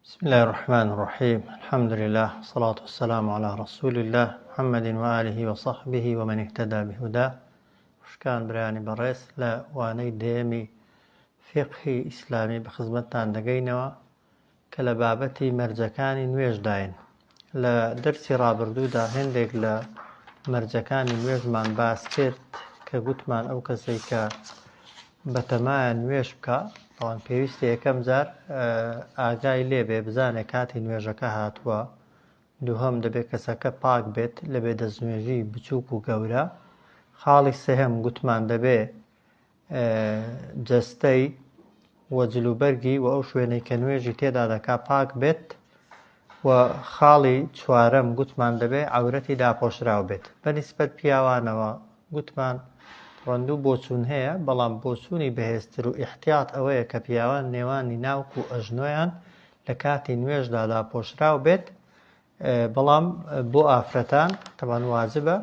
بسم اللە الرحمن الرحیم الحمد لله والصلاة والسلام علی رسول اللە محمد و آله و صحبه ومن اهتدى بهداه. خوشکان برایانی بەڕێز، لە وانەی دەیەمی فیقهی ئیسلامی بە خزمەتتان دەگەینەوە کە لە بابەتی مەرجەکانی نوێژداین. لە دەرسی ڕابردوودا هێندێک لە مەرجەکانی نوێژمان باس کرد کە گوتمان ئەو کەسەی کە بەتەمایە نوێژ بکا تەوان پێویستە یەکەم جار ئاگای لێ بێ بزانێ کاتی نوێژەکە هاتووە. دووهەم دەبێ کەسەکە پاک بێت لە بێ دەستنوێژی بچووک و گەورە. خاڵی سێهەم گوتمان دەبێ جەستەی و جلوبەرگی و ئەو شوێنەی کە نوێژی تێدا دەکا پاک بێت. و خاڵی چوارەم گوتمان دەبێ عەورەتی داپۆشراو بێت. بە نیسبەت پیاوانەوە گوتمان ڕەندوو بۆچوون هەیە، بەڵام بۆچوونی بەهێزتر و ئیحتیات ئەوەیە کە پیاوان نێوانی ناوک و ئەژنۆیان لە کاتی نوێژدا داپۆشراو بێت، بەڵام بۆ ئافرەتان تەبان واجبە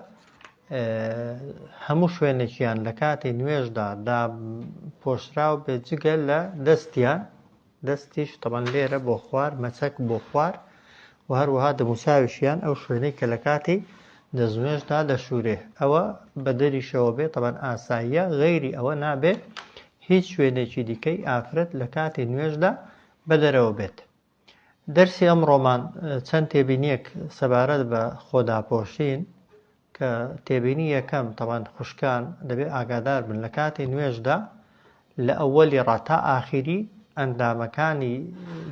هەموو شوێنێکیان لە کاتی نوێژدا داپۆشراو بێت جگە لە دەستیان، دەستیش تەبەن لێرە بۆ خوار، مەچەک بۆ خوار و هەروەها دەموچاویشیان ئەو شوێنەی کە لە کاتی دەستنوێژدا دەشورێ ئەوە بە دەریشەوە بێ تەبەن ئاساییە، غەیری ئەوە نابێ هیچ شوێنێکی دیکەی ئافرەت لە کاتی نوێژدا بە دەرەوە بێت. دەرسی ئەمڕۆمان چەند تێبینیەک سەبارەت بە خۆداپۆشین کە تێبینی یەکەم تەبان خوشکان دەبێ ئاگادار بن لە کاتی نوێژدا لە ئەوەلی ڕا تا ئاخیری ئەندامەکانی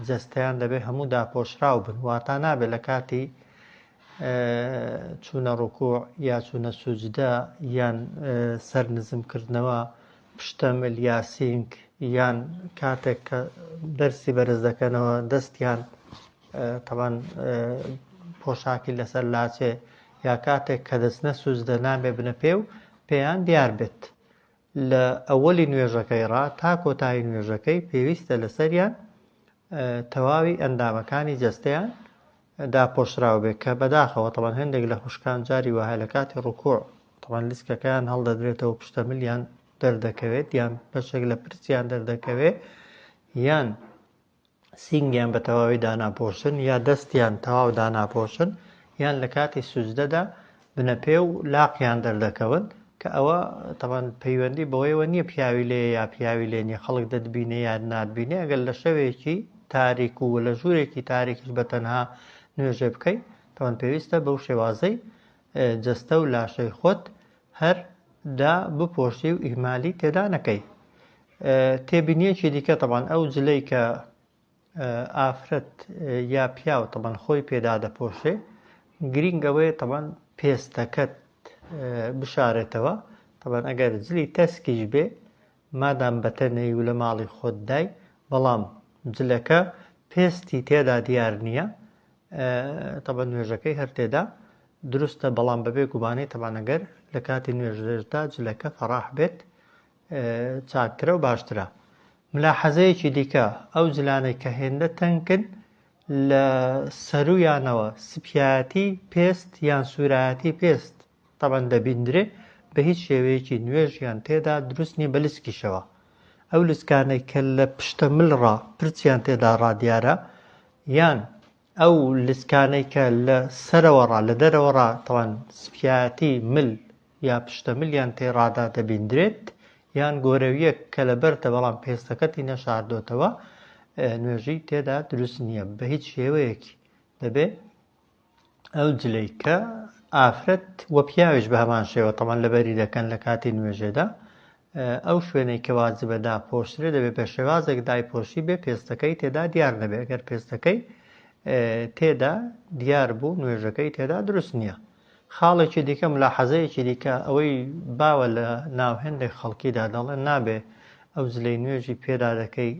جەستەیان دەبێ هەموو داپۆشراو بن، واتا نابێ لە کاتی چوونە ڕکوع یا چوونە سوجدە یان سەر نزم کردنەوە پشتەمل یا سینگ یان کاتێک کە دەرسی بەرز دەکەنەوە دەستیان تەبان پۆشاکی لەسەر لاچێ یا کاتێک کە دەچنە سوجدە نابێ بنە پێ و پێیان دیار بێت. لە ئەوەلی نوێژەکەی ڕا تا کۆتایی نوێژەکەی پێویستە لەسەریان تەواوی ئەندامەکانی جەستەیان داپۆشراو بێ، کە بەداخەوە تەبان هەندێک لە خوشکان جاری وەها لە کاتی ڕکوع تەبان لسکەکەیان هەڵدەدرێتەوە پشتە ملیان دەردەکەوێت یان بەشێک لە پرچیان دەردەکەوێت یان سینگیان بە تەواوی داناپۆشن یا دەستیان تەواو داناپۆشن یان لە کاتی سوجدەدا بنەپێ و لاقیان دەردەکەون، کە ئەوە تەبان پەیوەندی بەوەیەوە نییە پیاوی لێیە یا پیاوی لێ نییە، خەڵک دەتبینێ یان ناتبینێ، ئەگەر لە شەوێکی تاریک و لە ژوورێکی تاریکیش بە تەنها نوێژێ بکەی تەبان پێویستە بەو شێوازەی جەستە و لاشەی خۆت هەر دا بپۆشی و ئیهمالی تێدا نەکەی. تێبینیەکی دیکە تەبان ئەو جلەی کە ئافرەت یا پیاو تەبان خۆی پێدا دەپۆشێ گرینگ ئەوەیە تەبان پێستەکەت بشارێتەوە، تەبان ئەگەر جلی تەسکیش بێ مادام بەتەنێی و لە ماڵی خۆت دای بەڵام جلەکە پێستی تێدا دیار نییە تەبان نوێژەکەی هەر تێدا دروستە، بەڵام بەبێ گومانی تەبان ئەگەر لە کاتی نوێژێشدا جلەکە فەڕاح بێت چاکترە و باشترە. ملاحەزەیەکی دیکە، ئەو جلانەی کە هێندە تەنکن لە سەروویانەوە سپیایەتی پێست یان سوورایەتی پێست تەبعەن دەبیندرێ، بە هیچ شێوەیەکی نوێژیان تێدا دروست نییە بە لچکیشەوە. ئەو لچکانەی کە لە پشتە مل ڕا پرچیان تێدا ڕادیارە یان ئەو لچکانەی کە لە سەرەوە ڕا لە دەرەوە ڕا تەوان سپیایەتی مل یا پشتە ملیان تێ ڕادا دەبیندرێت یان گۆرەویەک کە لەبەرتە بەڵام پێستەکەتی نەشاردۆتەوە نوێژی تێدا دروست نییە بە هیچ شێوەیەکی. دەبێ ئەو جلەی کە ئافرەت و پیاویش بە هەمان شێوە تەمان لەبەری دەکەن لە کاتی نوێژێدا ئەو شوێنەی کە واجبە داپۆشرێ دەبێ بە شێوازێک دایپۆشی بێ پێستەکەی تێدا دیار نەبێ، ئەگەر پێستەکەی تێدا دیار بوو نوێژەکەی تێدا دروست نییە. خاڵێکی دیکە ملاحەزەیەکی دیکە ئەوەی باوە لە ناو هێندێک خەڵکیدا دەڵێن نابێ ئەو جلەی نوێژی پێدا دەکەی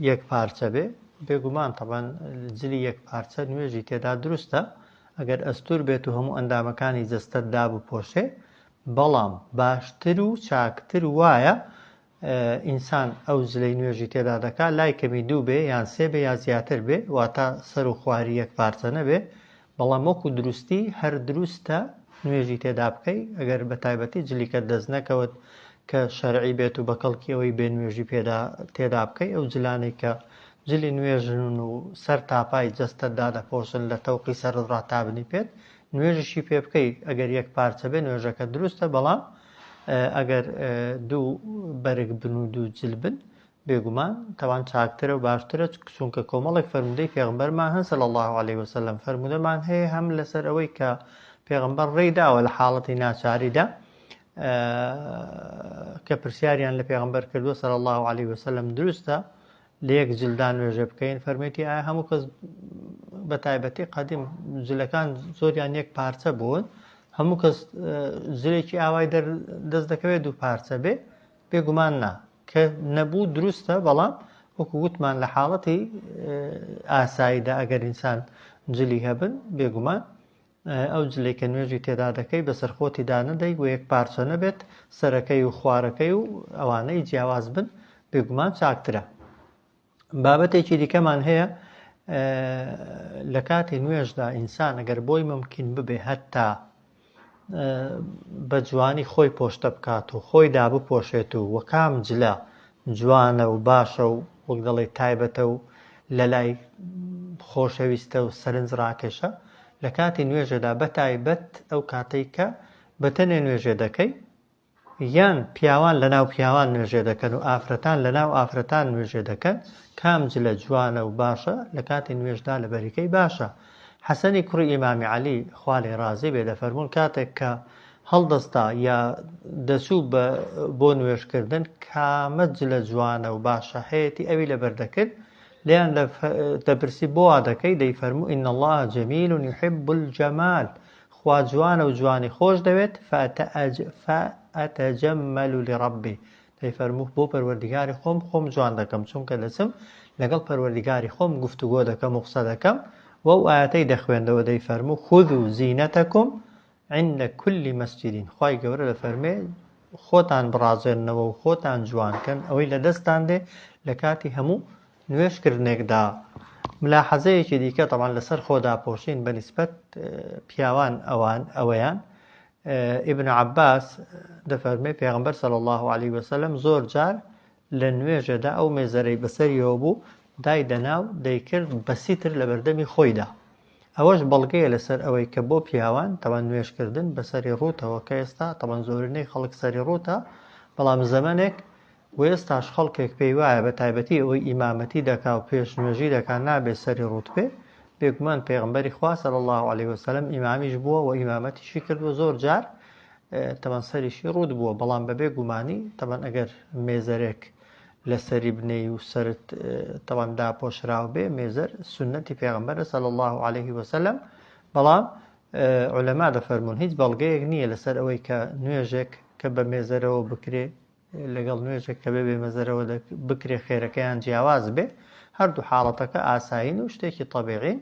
یەک پارچە بێ، بێگومان تەبەن جلی یەک پارچە نوێژی تێدا دروستە ئەگەر ئەستور بێت و هەموو ئەندامەکانی جەستەت دابپۆشێ، بەڵام باشتر و چاکتر وایە ئینسان ئەو جلەی نوێژی تێدا دەکا لای کەمی دوو بێ یان سێ بێ یا زیاتر بێ، واتە سەر و خواری یەک پارچە نەبێ، بەڵام وەکو دروستی هەر دروستە نوێژی تێدا بکەی ئەگەر بە تایبەتی جلیکەت دەست نەکەوت کە شەرعی بێت و بە کەڵکی ئەوەی بێ نوێژی پێدا تێدا بکەی، ئەو جلانەی کە جلی نوێژن و سەر تاپای جەستەت دادەپۆشن لە تەوقی سەرت ڕا تا بنی پێت نوێژیشی پێ بکەی ئەگەر یەک پارچە بێ نوێژەکە دروستە بەڵام ئەگەر دوو بەرگ بن و دوو جل بن بێگومان تەوان چاکترە و باشترە چونکە کۆمەڵێک فەرموودەی پێغمبەرمان هەن صلی الله علیه وسلم فەرموودەمان هەیە هەم لەسەر ئەوەی کە پێغمبەر ڕێی داوە لە حاڵەتی ناچاریدا کە پرسیاریان لە پێغمبەر کردووە صلی الله علیه وسلم دروستە لە یەک جلدا نوێژە بکەین فەرمێتی ئایا هەموو کەس بە تایبەتی قەدیم جلەکان زۆریان یەک پارچە بوون هەموو کەس جلێکی ئاوای دەست دەکەوێت دوو پارچە بێ بێگومان نا کە نەبوو دروستە بەڵام وەکو وتمان لە حاڵەتی ئاساییدا ئەگەر ئینسان جلی هەبن بێگومان ئەو جلەی کە نوێژی تێدا دەکەی بەسەر خۆتی دانەدەی و یەک پارچە نەبێت سەرەکەی و خوارەکەی و ئەوانەی جیاواز بن بێگومان چاکترە. بابەتێکی دیکەمان هەیە لە کاتی نوێژدا ئینسان ئەگەر بۆی ممکن ببێ هەتا بە جوانی خۆی پۆشتە بکات و خۆی دابپۆشێت و وەکام جلە جوانە و باشە و وەک دەڵێ تایبەتە و لە لای خۆشەویستە و سەرنج ڕاکێشە لە کاتی نوێژەدا بە تایبەت ئەو کاتەی کە بەتەنێ نوێژێ دەکەی یان پیاوان لە ناو پیاوان نوێژێ دەکەن و ئافرەتان لە ناو ئافرەتان نوێژێ دەکەن کام جلە جوانە و باشە لە کاتی نوێژدا لەبەریکەی باشە حەسەنی کوڕی ئیمامی عەلی خوا لێی ڕازی بێ دەفەرموون کاتێک کە هەڵدەستا یا دەچوو بە بۆ نوێژکردن کامە جلە جوانە و باشە هەیەتی ئەوی لەبەر دەکرد لێیان دەپرسی بۆ وا دەکەی دەیفەرموو ان اللە جمیل یحب الجمال خوا جوانە و جوانی خۆش دەوێت فأتجمل لربی دەیفەرموو بۆ پەروەردیگاری خۆم خۆم جوان دەکەم چونکە دەچم لەگەڵ پەروەردیگاری خۆم گفتوگۆ دەکەم و قسە دەکەم و ئەو ئایەتەی دەخوێندەوە دەیفەرموو خذوا زینەتکم عند كل مسجد خوای گەورە دەفەرمێ خۆتان بڕازێننەوە و خۆتان جوان کەن ئەوەی لە دەستتان دێ لە کاتی هەموو نوێژکردنێکدا. ملاحەزەیەکی دیکە تەبعەن لەسەر خۆ داپۆشین بە نیسبەت پیاوان ئەوان ئەوەیان ئیبن عەباس دەفەرمێ پێغەمبەر صلی الله علیه وسلم زۆر جار لە نوێژەدا ئەو مێزەرەی بەسەریەوە بوو دایدەنا و دەیکرد بە سیتر لە بەردەمی خۆیدا ئەوەش بەڵگەیە لەسەر ئەوەی کە بۆ پیاوان تەبعەن نوێژکردن بەسەری ڕووتەوە کە ئێستا تەبعەن زۆرینەی خەڵک سەری ڕووتە بەڵام زەمەنێک و ئێستاش خەڵکێک پێی وایە بە تایبەتی ئەوەی ئیمامەتی دەکا و پێش نوێژی دەکا نابێ سەری ڕووت بێ بێگومان پێغەمبەری خوا صلی اللە علیه وسلم ئیمامیش بووە و ئیمامەتیشی کردووە زۆر جار تەبەن سەریشی ڕووت بووە بەڵام بەبێ گومانی تەبەن ئەگەر مێزەرێک لەسەری بنێی و سەرت تەبەن داپۆشراو بێ مێزەر سنەتی پێغەمبەرە صلی اللە علیه وسلم بەڵام علەما دەفەرمونون هیچ بەڵگەیەک نییە لەسەر ئەوەی کە نوێژێک کە بە مێزەرەوە بکرێ لەگەڵ نوێژێک کە بێ بێمەزەرەوە بکرێ خێرەکەیان جیاواز بێ هەردوو حاڵەتەکە ئاسایین و شتێکی طبیعین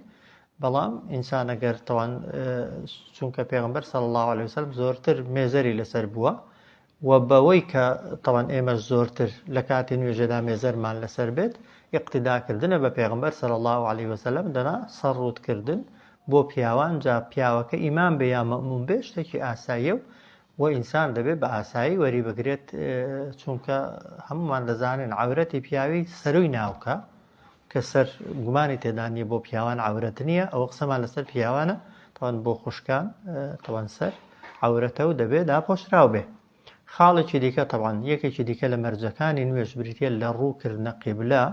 بەڵام ئینسان ئەگەر تەوان چونکە پێغمبەر صلی الله علیه وسلم زۆرتر مێزەری لەسەر بووە و بەوەی کە تەوان ئێمەش زۆرتر لە کاتی نوێژەدا مێزەرمان لەسەر بێت ئیقتیداکردنە بە پێغمبەر صلی الله علیه وسلم دەنا سەر ڕووتکردن بۆ پیاوان جا پیاوەکە ئیمام بێ یا مەموم بێ شتێکی ئاساییە و وە ئینسان دەبێت بە ئاسایی وەری بگرێت چونکە هەمومان دەزانین عەورەتی پیاوی سەروی ناوکە کە سەر گومانی تێدا نییە بۆ پیاوان عەورەت نییە ئەوە قسەمان لەسەر پیاوانە تەوان بۆ خوشکان تەوان سەر عەورەتە و دەبێت داپۆشراو بێ خاڵێکی دیکە تەوان یەکێکی دیکە لە مەرجەکانی نوێژ بریتە لە ڕووکردنە قیبلە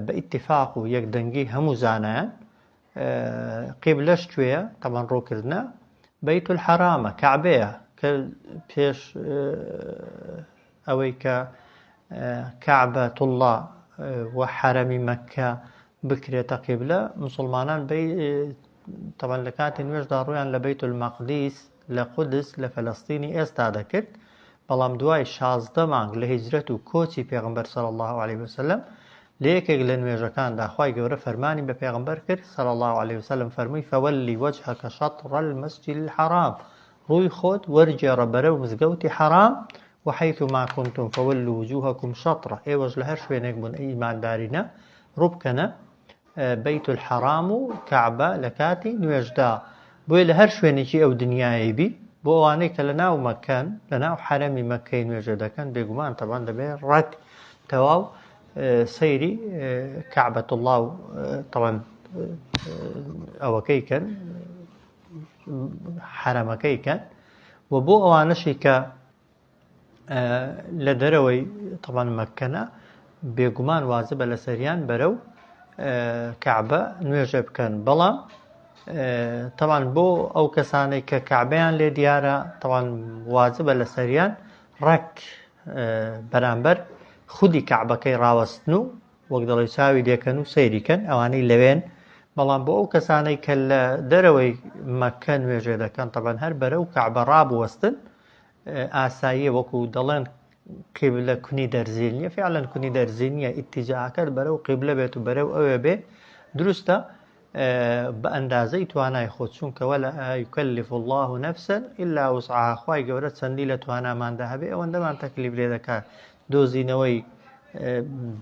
بە ئیتفاق و یەکدەنگی هەموو زانایان قیبلەش کوێیە؟ تەبعەن ڕووکردنە بەیت الحەرامە، کەعبەیە کە پێش ئەوەی کە کەعبەت اللە و حەرەمی مەککە بکرێتە قیبلە مسلمانان بەی تەبعەن لە کاتی نوێژدا ڕوویان لە بەیت المەقدیس لە قودس لە فەلەستینی ئێستا دەکرد بەڵام دوای 16 مانگ لە هیجرەت و کۆچی پێغمبەر صلی الله علیه وسلم لە یەکێک لە نوێژەکاندا خوای گەورە فەرمانی بە پێغەمبەر کرد صلی اللە علیە وسلم فەرمووی فول وجهک شطر المسجد الحرام ڕووی خۆت وەرگێڕە بەرەو مزگەوتی حەرام وحیث ما کنتم فولوا وجوهکم شطرە ئێوەش لە هەر شوێنێک بوون ئەی ئیماندارینە ڕوو بکەنە بەیت الحرام و کەعبە لە کاتی نوێژدا بۆیە لە هەر شوێنێکی ئەو دنیایەی بی بۆ ئەوانەی کە لە ناو مەکەن لە ناو حەرەمی مەکەی نوێژە دەکەن بێگومان تەبان دەبێ ڕەک تەواو سەیری کەعبەتوڵڵا و تەوان ئەوەکەی کەن حەرەمەکەی کەن و بۆ ئەوانەشی کە لە دەرەوەی تەوان مەکەنە بێگومان وازبە لەسەریان بەرەو کەعبە نوێژە بکەن بەڵام تەوان بۆ ئەو کەسانێک کە کەعبەیان لێ دیارە تەوان واجبە لەسەریان ڕێک بەرامبەر خودی کەعبەکەی ڕاوەستن و وەک دەڵێ چاوی لێکەن و سەیری کەن ئەوانەی لەوێن بەڵام بۆ ئەو کەسانەی کە لە دەرەوەی مەکە نوێژێ دەکەن تەبەن هەر بەرە و کەعبە ڕابوەستن ئاساییە وەکو دەڵێن قیبلە کونی دەرزیل نییە فعلەن کونی دەرزی نییە ئیتیجاکەت بەرەو قیبلە بێت و بەرەو ئەوێ بێ دروستە بە ئەندازەی توانای خۆت چونکە ولا یکلف اللە نفسا الا وسعها خوای گەورە چەندی لە تواناماندا هەبێ ئەوەندەمان تەکلیف لێ دەکات دۆزینەوەی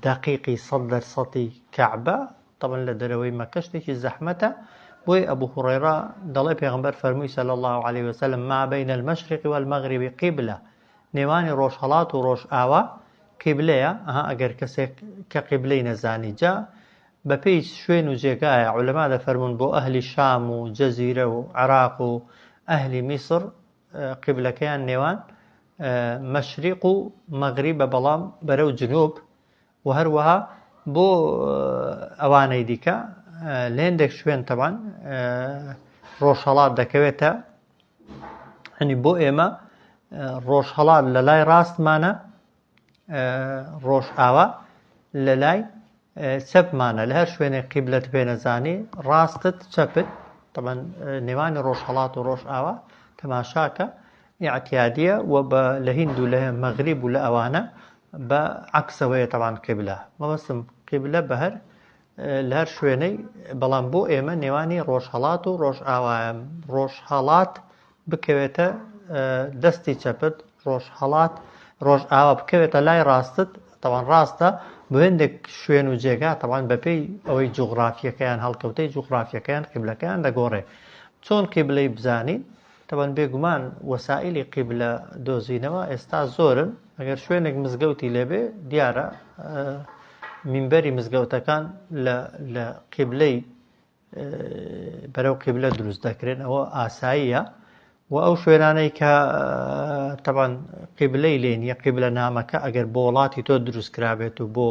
دەقیقی سەد دەرسەتی کەعبە طبعا لە دەرەوەی مەکە شتێکی زەحمەتە بۆی ئەبوو هوڕێرا دەڵێ پێغمبەر فەرمووی صلی الله عليه وسلم ما بین المشرق والمغرب قبلە نێوانی ڕۆژهەڵات و ڕۆژئاوا قیبلەیە ئەها ئەگەر کەسێک کە قیبلەی نەزانی جا بەپێی شوێن و جێگایە عولەما دەفەرموون بۆ ئەهلی شام و جەزیرە و عێراق و ئەهلی میسڕ قیبلەکەیان نێوان مەشریق و مەغریبە بەڵام بەرەو جنوب و هەروەها بۆ ئەوانەی دیکە لە هێندێک شوێن تەبان ڕۆژهەڵات دەکەوێتە هەنی بۆ ئێمە ڕۆژهەڵات لە لای ڕاستمانە ڕۆژئاوا لە لای چەپمانە لە هەر شوێنێک قیبلەت پێ نەزانی ڕاستت چەپت تەبەن نێوانی ڕۆژهەڵات و ڕۆژئاوا تەماشاکە ئیعتیادیە و بە لە هیند و لە مەغریب و لە ئەوانە بە عەکسەوەیە تەبان قیبلە مەبەستم قیبلە بە هەر لە هەر شوێنەی بەڵام بۆ ئێمە نێوانی ڕۆژهەڵات و ڕۆژئاوایە ڕۆژهەڵات بکەوێتە دەستی چەپت ڕۆژهەڵات ڕۆژئاوا بکەوێتە لای ڕاستت تەوان ڕاستە بۆ هێندێک شوێن و جێگا تەوان بەپێی ئەوەی جوغرافیەکەیان هەڵکەوتەی جوغرافیەکەیان قیبلەکەیان دەگۆڕێ چۆن قیبلەی بزانین تەبەن بێگومان وەسائلی قیبلە دۆزینەوە ئێستا زۆرن ئەگەر شوێنێک مزگەوتی لێبێ دیارە مینبەری مزگەوتەکان لە قیبلەی بەرەو قیبلە دروست دەکرێن ئەوە ئاساییە و ئەو شوێنانەی کە تەبان قیبلەی لێ نییە قیبلە نامەکە ئەگەر بۆ وڵاتی تۆ دروست کرابێت و بۆ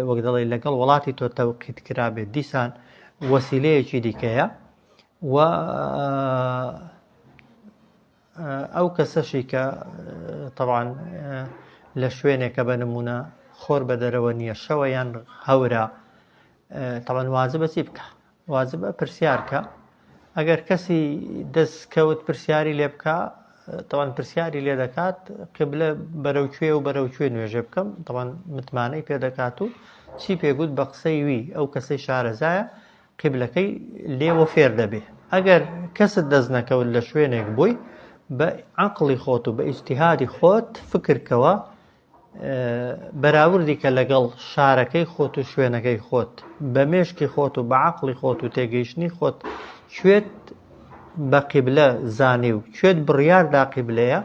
وەک دەڵێ لەگەڵ وڵاتی تۆ تەوقیت کرابێت دیسان وەسیلەیەکی دیکەیە و ئەو کەسەشی کە تەبان لە شوێنێکە بە نمونە خۆر بە دەرەوە نییە شەوە یان هەورە تەبعەن واجبە چی بکە واجبە پرسیار کە ئەگەر کەسی دەست کەوت پرسیاری لێ بکە تەوان پرسیاری لێ دەکات قبلە بەرەو کوێ و بەرەو کوێ نوێژێ بکەم تەوان متمانەی پێ دەکات و چی پێگوت بە قسەی وی ئەو کەسەی شارەزایە قیبلەکەی لێوە فێر دەبێ ئەگەر کەست دەست نەکەوت لە شوێنێک بووی بە عقلی خۆت و بە ئیجتیهادی خۆت فکرکەوە بەراوردی کە لەگەڵ شارەکەی خۆت و شوێنەکەی خۆت بە مێشکی خۆت و بە عەقڵی خۆت و تێگەیشتنی خۆت کوێت بە قیبلە زانی و کوێت بڕیار دا قیبلەیە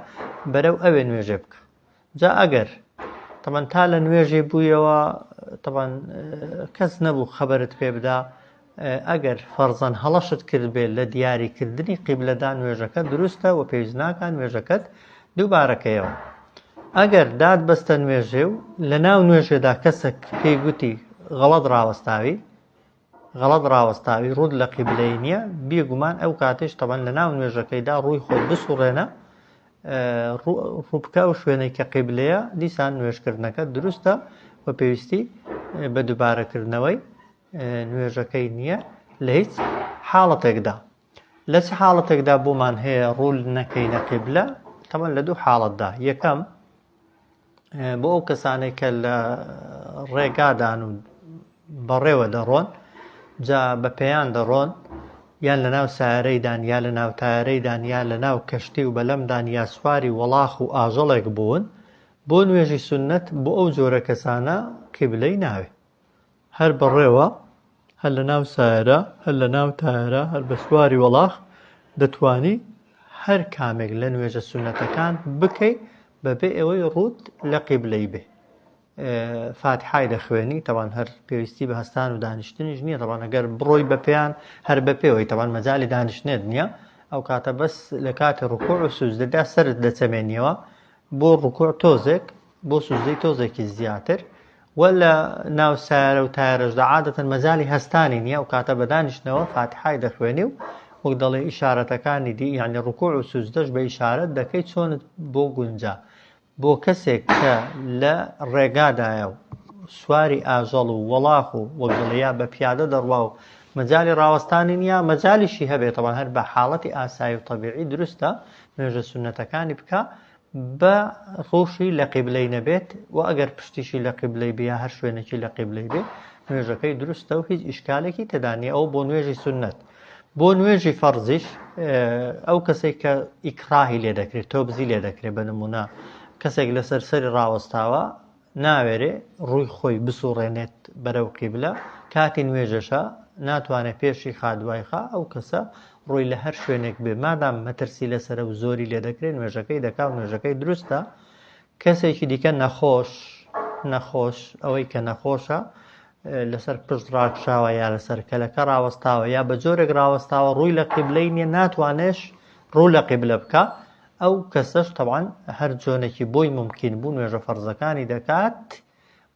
بەرەو ئەوێ نوێژێ بکە جا ئەگەر تەبەن تا لە نوێژێ بوویەوە تەبەن کەس نەبوو خەبەرت پێ بدا ئەگەر فەرزەن هەڵەشت کردبێت لە دیاری کردنی قیبلەدا نوێژەکەت دروستە و پێویست ناکا نوێژەکەت دووبارەکەیەوە. ئەگەر دات بەستە نوێژێ و لە ناو نوێژێدا کەسەک پێی گوتی غەڵەت ڕاوەستاوی غەڵەت ڕاوەستاوی ڕووت لە قیبلەی نییە بێگومان ئەو کاتێش تەبەن لە ناو نوێژەکەیدا ڕووی خۆت بسوڕێنە ڕووبکە ئەو شوێنەی کە قیبلەیە دیسان نوێژکردنەکە دروستە و پێویستی بە دووبارەکردنەوەی نوێژەکەی نییە لە هیچ حاڵەتێکدا لە چ حاڵەتێکدا بۆمان هەیە ڕوول نەکەینە قیبلە تەمان لە دوو حاڵەتدا یەکەم بۆ ئەو کەسانێک کە لە ڕێگادان و بەڕێوە دەڕۆن جا بە پێیان دەڕۆن یان لە ناو سارەیدان یا لە ناو تارەیدان یا لە ناو کەشتی و بەلەمدان یا سواری وەڵاخ و ئاژەڵێک بوون بۆ نوێژی سنت بۆ ئەو جۆرە کەسانە قیبلەی ناوێ هەر بەڕێوە، هەر لە ناو سایەرە، هەر لە ناو تایەرە، هەر بە سواری وەڵاخ دەتوانی هەر کامێک لە نوێژە سوننەتەکان بکەی بەبێ ئەوەی ڕووت لە قیبلەی بێ. فاتحای دەخوێنی تەوان هەر پێویستی بە هەستان و دانیشتنیش نییە تەوان ئەگەر بڕۆی بە پێیان هەر بە پێوەی تەوان مەجای دانیشتنێت نییە ئەو کاتە بەس لە کاتی ڕکوع و سوزدەدا سرت دەچەمێنیەوە بۆ ڕکوع تۆزێک بۆ سوزدەی تۆزێکی زیاتر و لە ناو سیارە و تایرەشدا عادەتەن مەجای هەستانی نییە ئەو کاتە بەدانیشتنەوە فاتحای دەخوێنی و وەک دەڵێ ئیشارەتەکانی دی یعنی ڕکوع و سوزدەش بە ئیشارەت دەکەی چۆنت بۆ گونجا بۆ کەسێک کە لە ڕێگادایە و سواری ئاژەڵ و وەڵاخ و وەک دەڵێ یا بە پیادە دەڕوا و مەجالی ڕاوەستانی نییە، مەجالیشی هەبێ تەبعەن هەر بە حاڵەتی ئاسایی و تەبیعی دروستە نوێژە سوننەتەکانی بکا بە ڕووشی لە قیبلەی نەبێت و ئەگەر پشتیشی لە قیبلەی بێ یا هەر شوێنێکی لە قیبلەی بێ نوێژەکەی دروستە و هیچ ئیشکالێکی تێدا نییە ئەوە بۆ نوێژی سوننەت. بۆ نوێژی فەرزیش ئەو کەسێک کە ئیکراهی لێ دەکرێت تۆبزی لێ دەکرێت بە نمونە کەسێک لەسەر سەری ڕاوەستاوە ناوێرێ ڕووی خۆی بسوڕێنێت بەرەو قیبلە کاتی نوێژەشە ناتوانێت پێشی خا دوای خا ئەو کەسە ڕووی لە هەر شوێنێک بێ مادام مەترسی لەسەرە و زۆری لێ دەکرێت نوێژەکەی دەکا و نوێژەکەی دروستە کەسێکی دیکە نەخۆش نەخۆش ئەوەی کە نەخۆشە لەسەر پشت ڕاکشاوە یا لەسەر کەلەکە ڕاوەستاوە یا بە جۆرێک ڕاوەستاوە ڕووی لە قیبلەی نییە ناتوانێش ڕوو لە قیبلە بکە ئەو کەسەش تەوان هەر جۆنێکی بۆی ممکن بوو نوێژە فەرزەکانی دەکات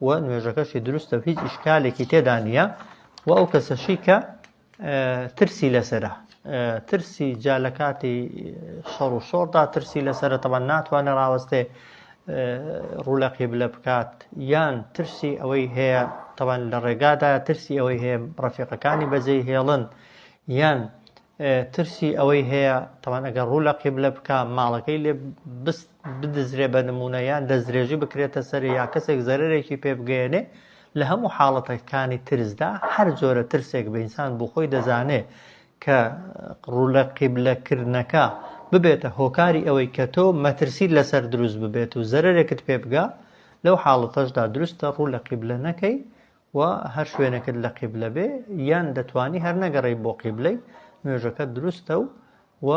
و نوێژەکەشی دروستە و هیچ ئیشکالێکی تێدا نییە و ئەو کەسەشی کە ترسی لەسرە ترسی جا لە کاتی شەڕ و شۆڕدا ترسی لەسرە تەوان ناتوانێت ڕاوەستێ ڕوو لە قیبلە بکات یان ترسی ئەوەی هەیە تەوان لە ڕێگادا ترسی ئەوەی هەیە ڕەفیقەکانی بەجێی هێڵن یان ترسی ئەوەی هەیە تەوان ئەگەر ڕوو لە قیبلە بکا ماڵەکەی لێ بدزرێ بە نمونە یان دەستدرێژی بکرێتە سەر یا کەسێک زەرەرێکی پێ بگەیەنێ لە هەموو حاڵەتەکانی ترسدا هەر جۆرە ترسێک بە ئینسان بۆ خۆی دەزانێ کە ڕوو لە قیبلەکردنەکە ببێتە هۆکاری ئەوەی کە تۆ مەترسیت لەسەر دروست ببێت و زەرەرێکت پێ بگا لەو حاڵەتەشدا دروستە ڕوو لە قیبلە نەکەی و هەر شوێنێکت لە قیبلە بێ یان دەتوانی هەر نەگەڕێی بۆ قیبلەی نوێژەکەت دروستە و و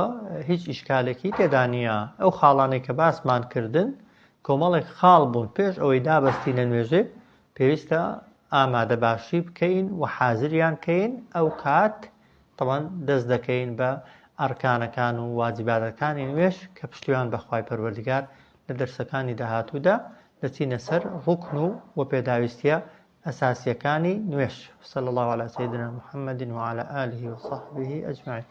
هیچ ئیشکالێکی تێدا نییە ئەو خاڵانەی کە باسمان کردن کۆمەڵێک خاڵ بوون پێش ئەوەی دابەستینە نوێژێ پێویستە ئامادە باشی بکەین و حازریان کەین ئەو کات تەوان دەست دەکەین بە ئەرکانەکان و واجباتەکانی نوێژ کە پشتیوان بەخوای پەروەردگار لە دەرسەکانی داهاتوودا دەچینە سەر ڕوکن و و پێداویستیە ئەساسیەکانی نوێژ. صلی اللە علی سیدنا محمد وعلی آله وصحبه اجمعین.